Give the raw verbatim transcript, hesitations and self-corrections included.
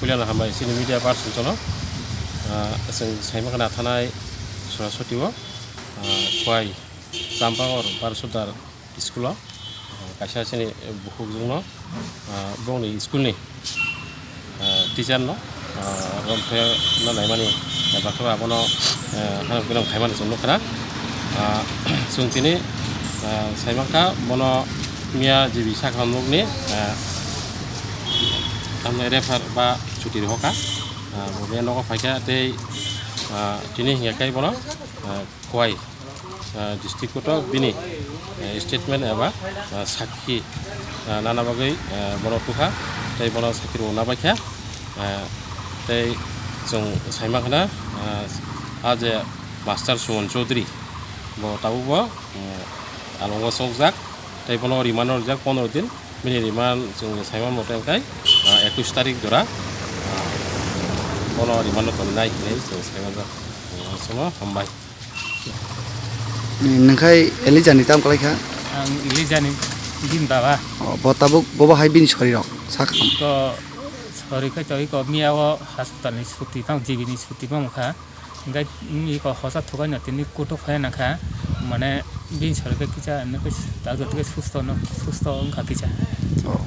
Puilano hambai chini media person jono, ah, chwng saima khna thanai Suraswati o, ah, Khwai Champagor Bharat Sardar school o, ah, kaisa chini bukhuk jwngno, ah, bongni school ni, ah, teacher no, ah, romkhe no naimani, bakhe abono, ah, hano gwnang khaimani chwng nukha. Ah, chwng tini, ah, saimankha bono miya jibi sakha nukni, ah, tamni refer ba chuti rohorkha. Ah, bo be nogo phaikha tei, ah, tini hinkhe bono, ah, Khwai, ah, district court o bini, ah, statement eba, ah, sakhi, ah, nana bagwi, ah, bono tukha tei bono sakhi rwna baikha. Ah, tei chwng saimankha, ah, a je Master Suman Chaudhary bo tabukbo, ah, alongo chokjak tei bono remand rwjak pondro din. Bini remand chwng saima mote wngkha, ah, ekush tarik jora, ah, bono remand o tongnai hinwi chwng saimajak. Chwngno hambai. Nungkhai Elijah ni tam kwlai kha? Ang Elijah ni bini baba. O, bo tabuk, bobo hai bini sori rok sakha. To sori khai to iko miya o hospital ni chuti tang, G B ni chuti tang kha. Hingke, mm, iko hosa thukaino tini kutuk phai nangkha, mane, bini sori khe kisa, nokhe ta jotokhe susto no, susto wngkha kisa. Oh.